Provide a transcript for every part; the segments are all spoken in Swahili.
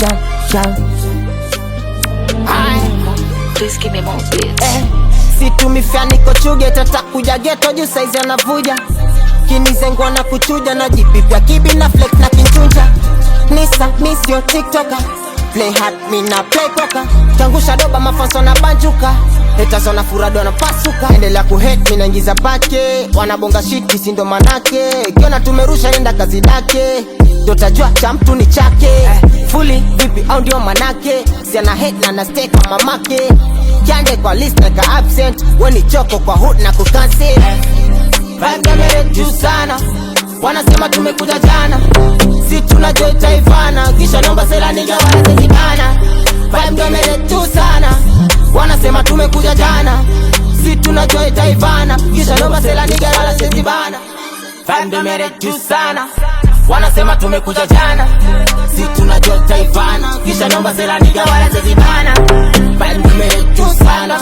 Jam, jam. Please give me more beats. Eh, situmifya niko chuge tatakuja geto juu saizi anavuja kinizengwa na kuchuja na jipipya kibi na flex na kinchunja nisa misio tiktoka play hard mi na play poker changusha doba mafanso na banjuka haters wana furado na pasuka endelea kuhate mi naingiza pake wanabonga shit si ndo manake kiona tumerusha nenda kazi dake dotajua cha mtu ni chake eh, fuli vipi au ndio manake siana hate na na stay kwa mamake Kyande kwa list na ka absent weni choko kwa hood na kucancel. Vibe juu sana, wanasema tumekuja jana, si tunajua itaivana, kisha naomba sela niga wanazezibana. Vibe juu sana, wanasema tumekuja jana, si tunajua itaivana, kisha naomba sela niga wanazezibana. Vibe juu sana, wanasema tumekuja jana, si tunajua itaivana, kisha naomba sela niga wanazezibana. Vibe juu sana,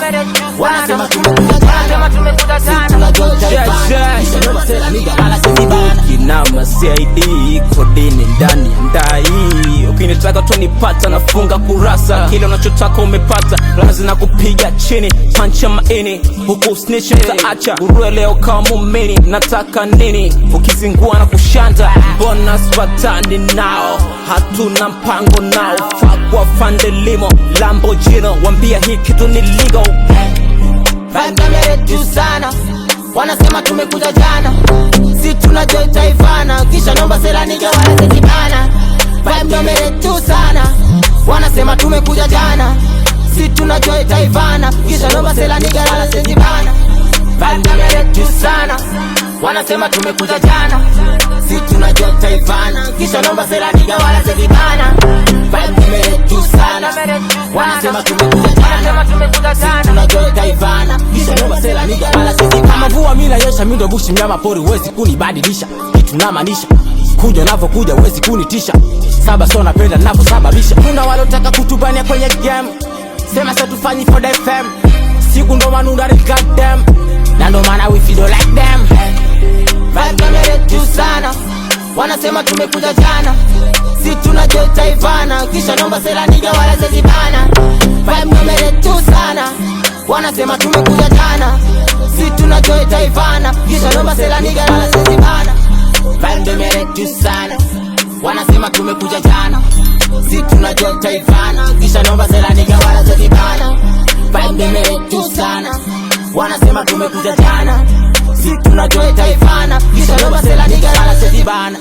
wanasema tumekuja jana, si tunajua itaivana, kisha naomba sela niga wanazezibana. Kinama CID kodini ndani ya ndai, ukinitaka utanipata, nafunga kurasa, kile unachotaka umepata, razi na kupiga chini, pancha maini huku snitch mtaacha, nguruwe leo kama mumini, nataka nini? Ukizingua na kushanda, mbona sipatani nao? Hatuna mpango nao, fuck wafandelimo, Lambo jino, wambia hii kitu ni legal. Vibe juu sana, wanasema tumekuja jana, si tunajua itaivana, kisha naomba sela niga wanazezibana. Vibe juu sana, wanasema tumekuja jana, si tunajua itaivana, kisha naomba sela niga wanazezibana. Vibe juu sana, wanasema tumekuja jana, si tunajua itaivana, kisha naomba sela niga wanazezibana. Vibe juu sana, wanasema tumekuja jana, si tunajua itaivana, kisha naomba sela niga wanazezibana. Kama mvua mimi nanyesha, mimi ndo bushi mnyama pori, huwezi kunibadilisha. Kitu namaanisha kuja navyokuja, huwezi kunitisha. Saba so napenda navyosababisha. Kuna walotaka kutubania kwenye game, sema sasa tufanyi for the fam. Siku ndo manunda goddamn, na ndo maana we feel like them. Vibe juu sana, wanasema tumekuja jana, si tunajua itaivana, kisha naomba sela niga wala zezibana. Vibe juu sana, wanasema tumekuja jana, si tunajua itaivana, kisha naomba sela niga wala zezibana. Vibe juu sana, wanasema tumekuja jana, si tunajua itaivana, kisha naomba sela niga wala zezibana. Vibe juu sana, wanasema tumekuja jana, si tunajua itaivana, kisha naomba sela niga wala zezibana.